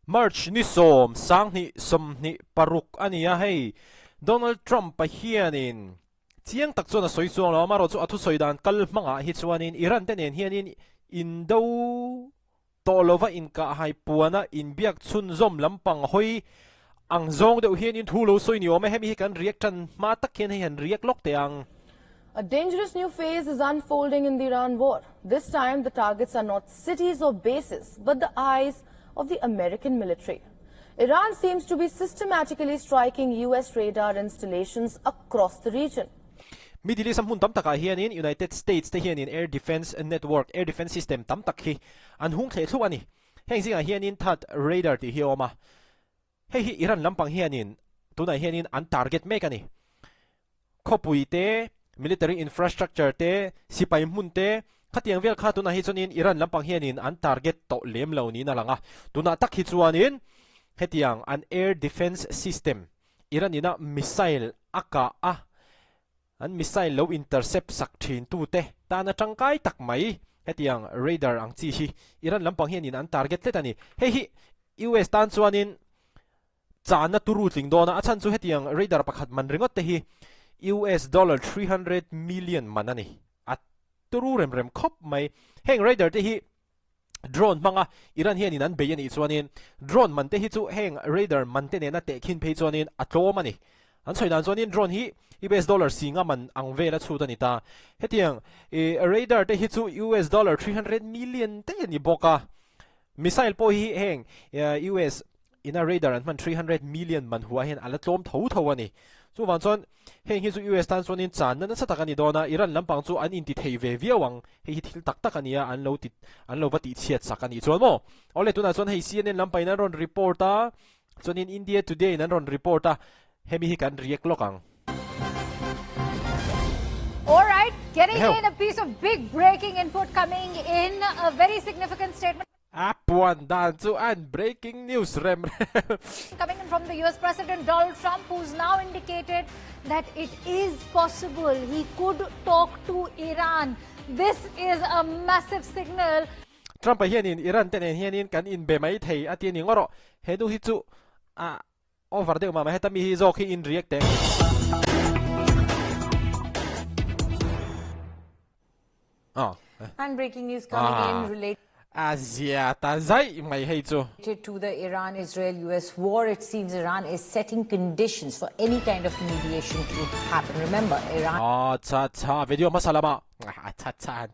March ni sawm sanghnih 26 a ni a, hei Donald Trump-a hianin chiang tak chuan a sawi chuang lo a, amaherawhchu a thusawi dan kal hmangah hi chuanin Iran te nen hianin indo tawh lova inkahhai puana inbiak chhunzawm lampang hawi ang zawng deuh hianin thu lo sawi ni awm e, hemi hi kan react tan hma tak hian hei han react lawk teh ang. A dangerous new phase is unfolding in the Iran war. This time the targets are not cities or bases, but the eyes of the American military. Iran seems to be systematically striking US radar installations across the region. Middle East a hmun tam takah hianin United States te hianin air defence network, air defence system tam tak hi an hung thleh thluah a ni. Heng zingah hianin THAAD radar tih hi a awm a. Hei hi Iran lampang hianin tunah hianin an target mek a ni. Khawpui te, military infrastructure te, sipai hmun te, khatiang vel kha tunah hi chuanin Iran lampang hianin an target tawh lem lo niin a lang a. Tunah tak hi chuanin hetiang an air defence system Iran ina missile a kah a, an missile lo intercept sak thin tute tana tangkai tak mai hetiang radar ang chi hi Iran lampang hianin an target tlet a ni. Hei hi US tan chuanin chahna turu tling dawn a, a chhan chu hetiang radar pakhat man ringawt te hi US dollar 300 million man a ni. A turu rem rem khawp mai. Heng radar te hi drone hmanga Iran hianin an bei a nih chuanin drone man te hi chu heng radar man te nena tehkhin phei chuanin a tlawm a ni. An sawi dan chuanin drone hi US dollar singa man ang vel a chhut a ni ta. Hetiang radar te hi chu US dollar 300 million te a ni bawk a. Missile pawh hi heng US ina radar an hman 300 million man huah hian a la tlawm tho tho a ni. Chuvang chuan heng hi chu US tan chuanin channa nasa tak a ni dawn a, Iran lampang chu an inti thei ve viau ang. Hei hi thil tak tak a nia, an lo ti an lo va tihchhiat sak a nih chuan maw. Awle tunah chuan hei CNN lampangin an rawn report a, chuanin India Today in an rawn report a, hemi hi kan react lawk ang. All right, getting in a piece of big breaking input coming in, a very significant statement. A puan dan chu an breaking news rem rem. Coming in from the US President Donald Trump, who's now indicated that it is possible he could talk to Iran. This is a massive signal. Trump-a hianin Iran te nen hianin kan inbe mai thei a ti a ni ngawt rawh. He nu hi chu a Over deuh mah mah heta mi hi zawk hi in react teh. Oh. And breaking news coming ah. in related A zia ta zai mai hei chu. To the Iran-Israel-US war, it seems Iran is setting conditions for any kind of mediation to happen. Remember, Iran... Ah, cha cha, video masalama. Ah, cha cha,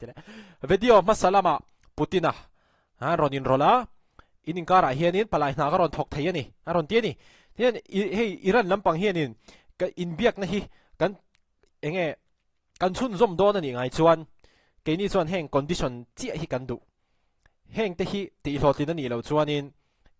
video masalama. Putina A rawn inrawlh a, in inkarah hianin palai hna ka rawn thawk thei a ni, a rawn ti a ni. Tihian hei Iran lampang hianin ka inbiakna hi kan eng nge kan chhunzawm dawn a nih ngai chuan keini chuan heng condition chiah hi kan duh. Heng te hi tihhlawhtlin a nih loh chuanin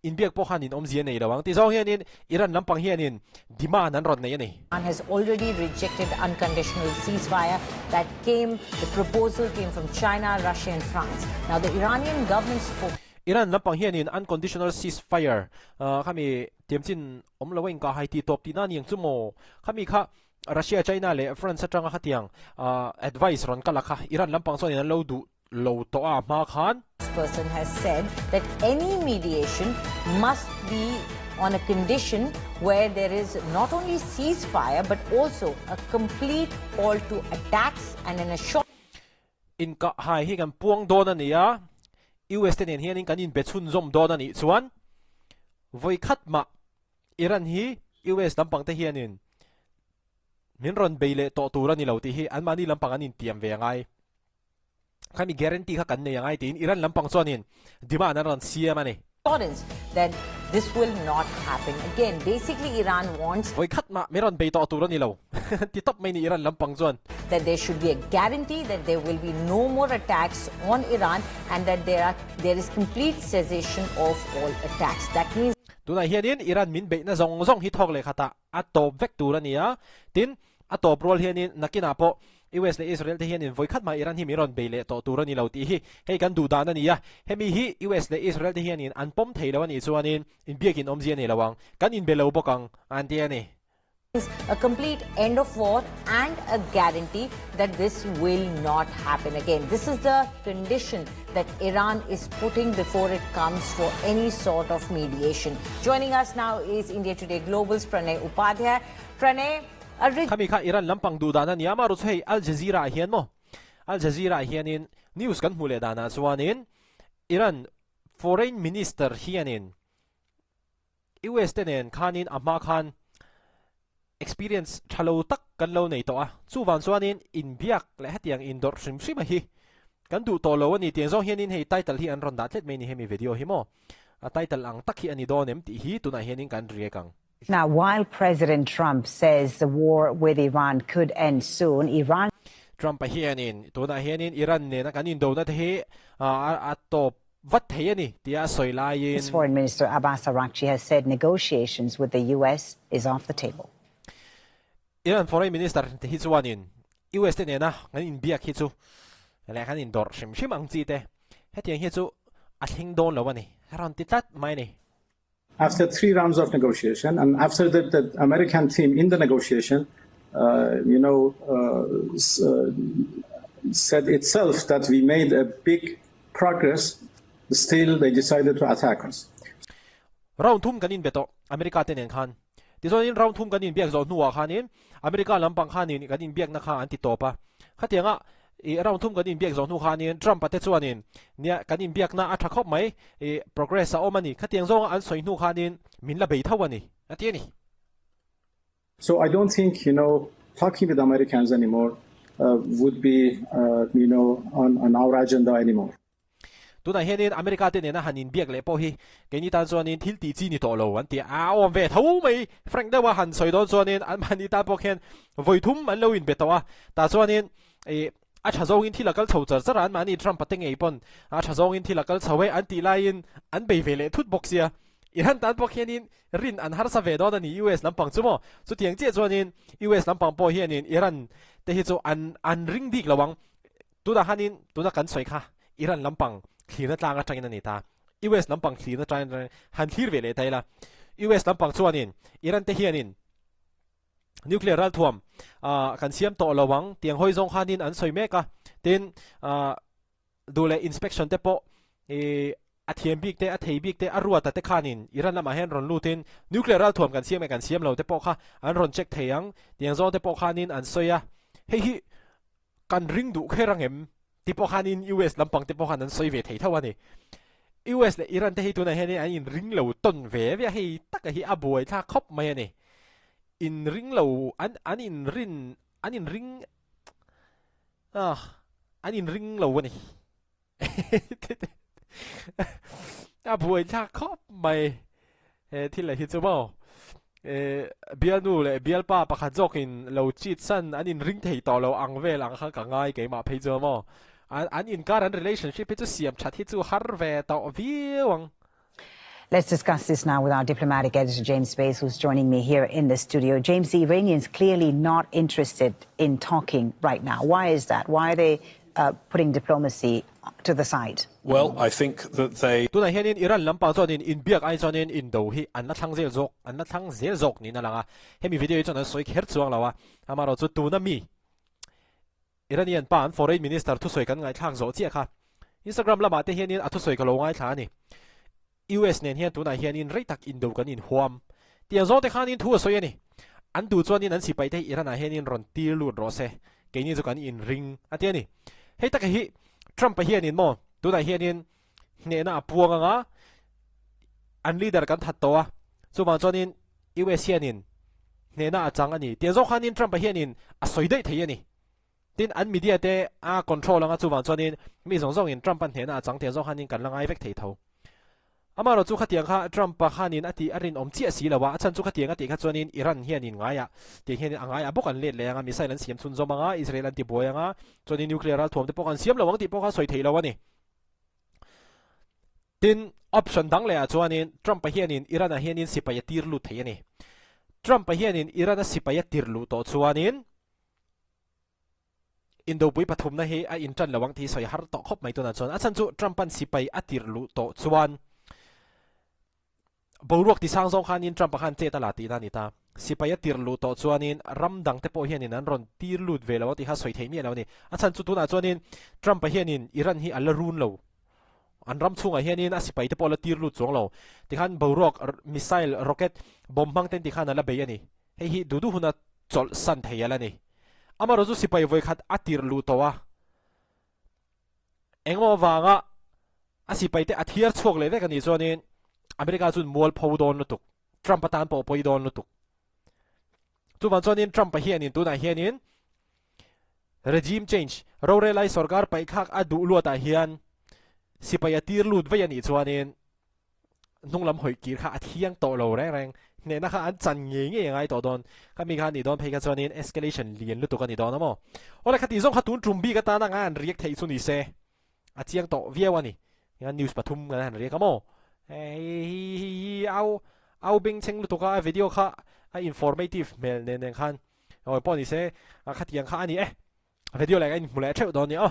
inbiak pawh khan in awmzia nei lo ang ti zawng hianin Iran lampang hianin demand an rawn nei a ni. Iran has already rejected unconditional ceasefire that came, the proposal came from China, Russia and France. Now the Iranian government spoke. Iran lampang hianin unconditional ceasefire khami tiamchin awm lo a inkahhai tih tawp tihna a ni ang chu maw? Khami kha Russia, China leh France atanga khatiang advice rawn kal a kha Iran lampang chuanin an lo duh lo tawh a hma khan. Person has said that any mediation must be on a condition where there is not only ceasefire but also a complete halt to attacks and an assurance. Inkah hai hi kan puang dawn a ni a, US te nen hianin kan inbe chhunzawm dawn a nih chuan vawi khat mah Iran hi US lampang te hianin min rawn bei leh tawh tur a ni lo tih hi anmahni lampang an intiam ve a ngai. Khami guarantee kha kan nei angai tiin Iran lampang chuanin demand an rawn siam a ni. Assurance that this will not happen again. Basically Iran wants. Vawi khat mah min rawn bei tawh tur a ni lo ti tawp mai ni Iran lampang chuan. That there should be a guarantee that there will be no more attacks on Iran and that there are there is complete cessation of all attacks. That means. Tunah hianin Iran min beihna zawng zawng hi thawk leh khatah a tawp vek tur a ni a, tin A tawp rual hianin nakinah pawh US leh Israel te hianin vawi khat mah Iran hi min rawn bei leh tawh tur a ni lo tih hi hei kan duh dan a ni a, hemi hi US leh Israel te hianin an pawm thei lo a nih chuanin inbiakin awmzia a nei lo ang, kan inbe lo bawk ang an ti a ni. A complete end of war and a guarantee that this will not happen again. This is the condition that Iran is putting before it comes for any sort of mediation. Joining us now is India Today Global's Pranay Upadhyay. Pranay, Khami kha Iran lampang duh dan a nia, amaherawh chu hei Al Jazeera ah hian maw? Al Jazeera ah hianin news kan hmuh leh danah chuanin Iran Foreign Minister hianin US te nen khanin a hma khan experience tha lo tak kan lo nei tawh a, chuvang chuanin inbiak leh hetiang indawrh hrim hrim a hi kan duh tawh lo a ni tih ang zawng hianin hei title hi an rawn dah tlet mai ni hemi video hi maw a title ang tak hi a ni dawn em tih hi tunah hianin kan react ang. Now, while President Trump says the war with Iran could end soon, Iran. Trump-a hianin tunah hianin Iran nena kan indona te hi a tawp vat thei a ni tia a sawi laiin. Foreign Minister Abbas Araghchi has said negotiations with the US is off the table. Iran Foreign Minister te hi chuanin US te nena kan inbiak hi chu leh kan indawrh hrim hrim ang chi te hetiang hi chu a thleng dawn lo a ni, a rawn ti tlat mai a ni. After 3 rounds of negotiation and after the the American team in the negotiation uh, you know uh, uh, said itself that we made a big progress still they decided to attack us. Round thum kan inbe tawh America te nen khan. Tichuanin round thum kan inbiak zawh hnuah khanin America lampang khanin kan inbiakna kha an ti tawp a. Khatianga I round thum kan inbiak zawh hnu khanin Trump-a te chuanin nia kan inbiakna a tha khawp mai, i progress a awm a ni. Khatiang zawnga an sawi hnu khanin min la bei tho a ni, a ti a ni. So I don't think, you know, talking with Americans anymore would be, you know, on on our agenda anymore. Tunah hianin America te nena han inbiak leh pawh hi keini tan chuanin thil tih chi ni tawh lo an ti a, a awm ve tho mai. Frank deuha han sawi dawn chuanin anmahni tan pawh khian vawi thum an lo inbe tawh a, tah chuanin ih a tha zawngin thil a kal chho char char a, anmahni Trump-a te ngei pawn a tha zawngin thil a kal chho e an tih laiin an bei ve leh thut bawk sia. Iran tan pawh khianin rin an harsa ve dawn a ni US lampang chu maw? Chutiang chiah chuanin US lampang pawh hianin Iran te hi chu an an ring bik lo ang. Tunah khanin tuna kan sawi kha Iran lampang thlirna tlang atangin a ni ta. US lampang thlirna tlang han thlir ve leh ta ila. US lampang chuanin Iran te hianin nuclear ralthuam kan siam tawh lo ang tiang hawi zawng khanin an sawi mek a. Tin, duh leh inspection te pawh i a thiam bik te, a thei bik te, a ruata te khanin Iran lamah hian rawn lutin nuclear ralthuam kan siam e kan siam lo te pawh kha an rawn check thei ang tiang zawng te pawh khanin an sawi a. Hei hi Kan ring duh kher ang em? Ti pawh khanin US lampang te pawh khan an sawi ve thei tho a ni. US leh Iran te hi tunah hian an inring lo tawn ve ve a, hei taka hi a buai thlak khawp mai a ni. Inring lo, an an inrin, an inring, ah, an inring lo a ni. A buai thlak khawp mai he thil a hi chu maw. E bialnu leh bialpa pakhat zawkin lo cheat san an inring thei tawh lo ang vel ang kha ka ngai keimah phei chu maw. An an inkar an relationship hi chu siam that hi chu har ve tawh viau ang. Let's discuss this now with our diplomatic editor, James Bays, who's joining me here in the studio. James, the Iranians clearly not interested in talking right now. Why is that? Why are they uh, putting diplomacy to the side? Well, I think that they Tunah hianin Iran lampang chuanin inbiak ai chuanin indo hi an la thlang zel zawk, an la thlang zel zawk niin a lang a. Hemi video hi chuan an sawi kher chuang lo a, amaherawhchu chu tuna mi Iranian pa an Foreign Minister thusawi kan ngaihthlak zawh chiah kha. Instagram lamah te hianin a thusawi ka lo ngaithla a ni. US nen hian tunah hianin rei tak indo kan inhuam. Tiang zawng te khanin thu a sawi a ni. An duh chuanin an sipai te hi Iran ah hianin rawn tir lut rawh se. Keini chu kan inring a ti a ni. Hei taka hi Trump-a hianin maw tunah hianin hnehna a puang anga an leader kan that tawh a, chuvang chuanin US hianin hnehna a chang a ni. Tiang zawk khanin Trump-a hianin a sawi daih thei a ni. Tin, an media te a control anga chuvang chuanin mi zawng zawngin Trump-a hnehna a chang tiang zawk khanin kan la ngai vek thei tho. Amaherawh chu khatiang kha Trump-a khanin a tih a rinawm chiah si lo a, a chhan chu khatiang a tih kha chuanin Iran hianin ngaiah tiang hianin a ngaiah bawk an let leh anga missile an siam chhunzawm anga Israel an tibuai anga chuanin nuclear ralthuam te pawh kan siam lo ang tih pawh kha sawi theih lo a ni. Tin, option dang lehah chuanin Trump-a hianin Iran-ah hianin sipai a tir lut thei a ni. Trump-a hianin Iran-a sipai a tir luh tawh chuanin Indopui pathumna hi a intan lo ang tih sawi har tawh khawp mai tunah chuan. A chhan chu Trump-a'n sipai a tir luh tawh chuan boruak tisang zawng khanin Trump-a khan chet a la tihna a ni ta. Sipai a tir luh tawh chuanin ram dangte pawh hianin an rawn tir lut ve lo a tih kha sawi theih miah lo a ni. A chhan chu tunah chuanin Trump-a hianin Iran hi a la run lo. An ram chhungah hianin a sipaite pawh a la tir lut chuang lo. Tikhan boruak, missile, rocket, bomb hmang ten tikhan a la bei a ni. Hei hi duh duh huna chawlh san thei a la ni. Amaherawhchu chu sipai vawikhat a tir luh tawh a. Engemaw avanga a sipaite a thiar chhuak leh vek a nih chuanin America chuan mual pho dawn lutuk. Trump atan pawh pawi dawn lutuk. Chuvang chuanin Trump-a hianin tunah hianin regime change, rorelai sorkar paihthlak a duh luatah hian sipai a tir lut vei a nih chuanin hnunglam hawi kir kha a thiang tawh lo reng reng. Hnehna kha an chan ngei ngei a ngai tawh dawn. Khami kha a nih dawn phei kha chuanin escalation lian lutuk a ni dawn a maw? Awle khati zawng kha tun tum bik atana ngai an riak theih chu ni se. A chiang tawh viau a ni. Eng news pathum kan han riak a maw? Hei hi hi hi au au bengchheng lutuk a video kha a informative hmel nen nen khan awi pawh ni se a khatiang kha a ni e. Video leh ka inhmu leh theuh dawn nia aw.